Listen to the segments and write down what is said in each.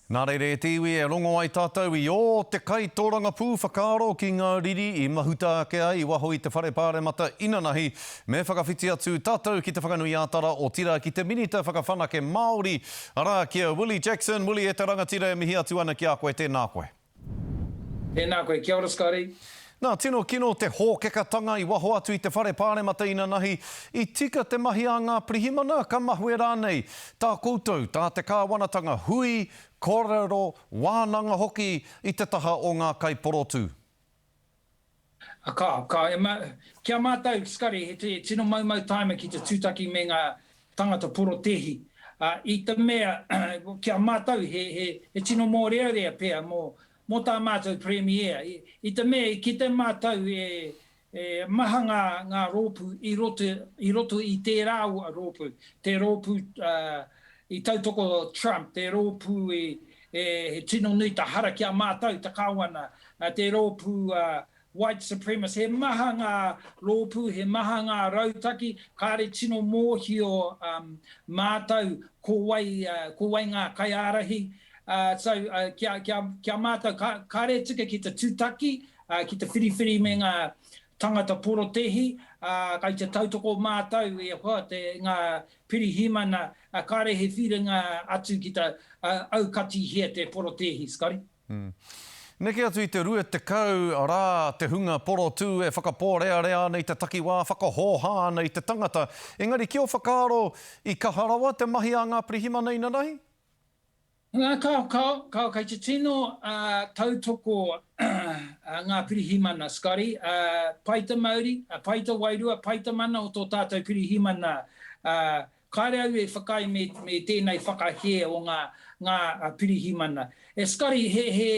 Nā reira e te iwi e rongo ai tātou i ō te kaitōrangapū whakaaro ki ngā riri i mahuta ake ai i waho i te Whare Pāremata inanahi, me whakawhiti atu tātou ki Te Whanganui-ā-Tara otirā ki te Minita Whakawhanake Māori, arā, ki a Willie Jackson. Willie, e te rangatira e mihi atu ana ki a koe, tēnā koe. Tēnā koe, kia ora Scotty. Nā, tino kino te hōkekatanga i waho atu i te whare pāremata inanahi, i tika te mahi a ngā pirihimana, ka mahue rānei tā koutou, tā te kāwanatanga hui, kōrero, wānanga hoki i te taha o ngā kaiporotū? Ka, ka, e ma, ki a mātou, Scotty, he tino maumau tāima ki te tūtaki me ngā tangata porotēhi, ā, i te mea, ki a mātou, he, he, he tino mōrearea pea mō, mō tā mātou Premier, i, i te mea i kite mātou e, e maha ngā, ngā rōpū i roto, i roto i tērā rōpū, te rōpū, ā, i tautoko Trump, te rōpū i, e, he tino nui te hara ki a mātou, te Kāwana, te rōpū, ā, White supremacist, he maha ngā rōpū, he maha ngā rautaki, kāre tino mōhio mātou ko wai, ko wai ngā kaiārahi. So, kia, kia, kia mātou, kāre tika ki te tūtaki, ki te whiriwhiri me ngā tangata porotēhi, kai te tautoko mātou e hoa te, ngā pirihimana, kāre he whiringa atu ki te aukatihia te porotēhi, Scotty. Neke atu i te 20 rā te hunga porotū e whakapōrearea ana i te takiwā, whakahōhā ana i te tangata. Engari ki ō whakaaro, i kaha rawa te mahi a ngā pirihimana inanahi? Kao, kao, kao, kei te tino tautoko ngā pirihimana, Scotty. Pai te mauri, pai te wairua, pai te mana o tō tātou pirihimana. Kāre au e whakaae me, me tēnei whakahē o ngā, ngā pirihimana. E Scotty, he, he,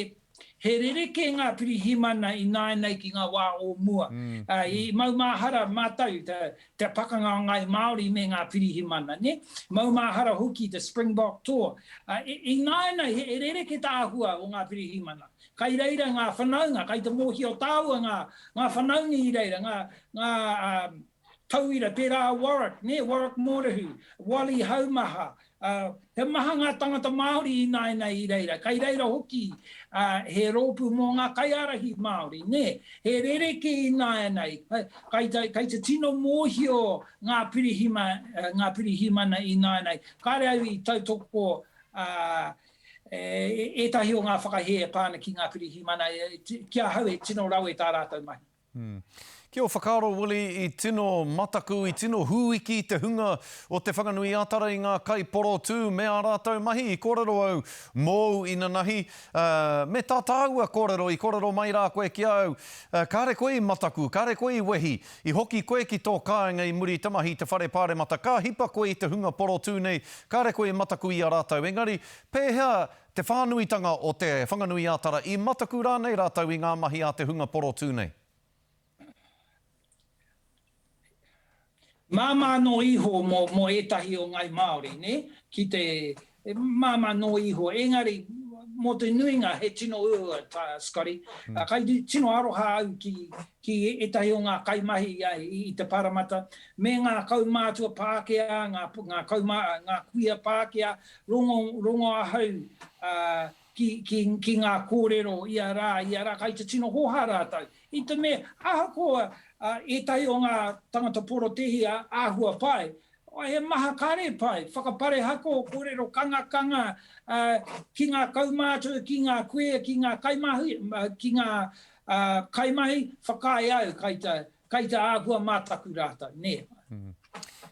he rerekē ngā pirihimana ināianei ki ngā wā o mua. Mm. Uh, i maumahara mātou te, te pakanga o Ngāi Māori me ngā pirihimana, ne? Maumahara hoki te Springbok Tour. Uh, ināianei, he, he rerekē te āhua o ngā pirihimana. Kai reira ngā whanaunga, kai te mōhio tāua ngā, ngā whanaunga i reira, ngā, ngā, um, Tauira, pērā a Warwick, nē, Warwick Mōrehu, Wally Haumaha, ā, he maha ngā tangata Māori ināianei i reira. Kai reira hoki, ā, he rōpū mō ngā kaiārahi Māori, nē. He rerekē ināianei, kai te, kai te tino mōhio ngā pirihima, ngā pirihimana ināianei. Kāre au i tautoko, ā, ētahi o ngā whakahē e pā ana ki ngā pirihimana, ki ahau he tino rawe tā rātou mahi. Ki ō whakaaro, Willie, i tino mataku, i tino hūiki te hunga o Te Whanganui-a-Tara i ngā kaiporotū me ā rātou mahi. I kōrero au mōu inanahi, ā, me tā tāua kōrero, i kōrero mai rā koe ki a au, ā, kāre koe i mataku, kāre koe i wehi, i hoki koe ki tō kāinga i muri i te mahi i te whare pāremata, ka hipa koe i te hunga porotū nei, kāre koe i mataku i a rātou. Engari, pēhea Te whānuitanga o Te Whanganui-a-Tara, i mataku rānei rātou i ngā mahi a te hunga porotū nei? Māmā noa iho mō, mō ētahi o Ngāi Māori, nē, ki te, māmā noa iho, engari mō te nuinga he tino uaua tā Scotty. Kai tino aroha au ki, ki ētahi o ngā kaimahi i te Pāremata, me ngā kaumātua Pākehā, ngā, ngā kaumā, ngā kuia Pākehā, Rongo, rongo ahau ki, ki, ki ngā kōrero ia rā, ia rā, kai te tino hōhā rātou. I te mea, ahakoa ētahi o ngā tangata porotēhi āhua pai, he maha kāre pai, whakaparehako, kōrero kangakanga ki ngā kaumātua, ki ngā kuia, ki ngā kaimahi, ki ngā kaimahi, whakaae au kai te, Kai te āhua mātaku rātou, nē.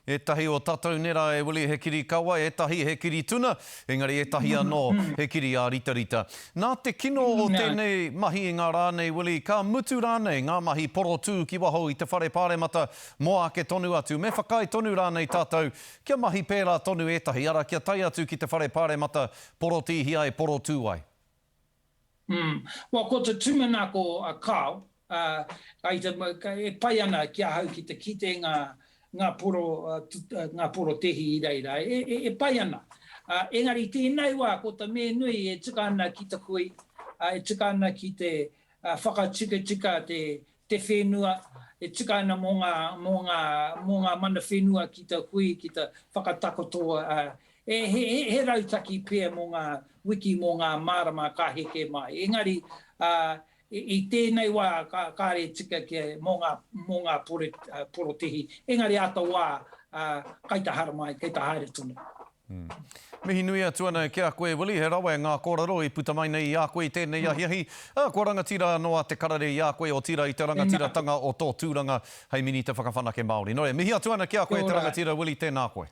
Ētahi o tatou nera e Willie he kiri kawa, ētahi he kiri tuna, engari ētahi anō he kiri āritarita. Nā te kino o tēnei mahi i ngā rā nei Willie, ka mutu rānei ngā mahi porotū ki waho i te whare pāremata mō ake tonu atu? Me whakaae tonu rānei tātou kia mahi pērā tonu ētahi, ara kia tae atu ki te whare pāremata porotīhi ai, porotū ai? Mm. Well, ko te tūmanako a Kao, uh, kai te, e pai ana ki ahau ki te kite ngā, ngā poro, uh, ngā porotehi i reira. E, e, e pai ana. Uh, engari tēnei wā, ko te mea nui e tika ana ki te hui, uh, e tika ana ki te uh, whakatikatika te, te whenua, e tika ana mō ngā, mō ngā, mō ngā mana whenua ki te hui, ki te whakatakoto uh, He, he, he rautaki pea mō ngā wiki, mō ngā marama ka heke mai. Engari, ā, i tēnei wā, ka, kāre e tika kia, mō ngā, mō ngā pore, porotehi. Engari ā ta wā, ā, kai ta haramai, kei ta haere tonu. Mihi nui atu ana ki a koe Willie, he rawe ngā kōrero i puta mai nei i a koe i tēnei ahiahi. Ā, kua rangatira anō a Te Karere i a koe, otirā i te rangatiratanga o tō tūranga hei Minita Whakawhanake Māori. Nō reira, mihi atu ana ki a koe te rangatira Willie, tēnā koe.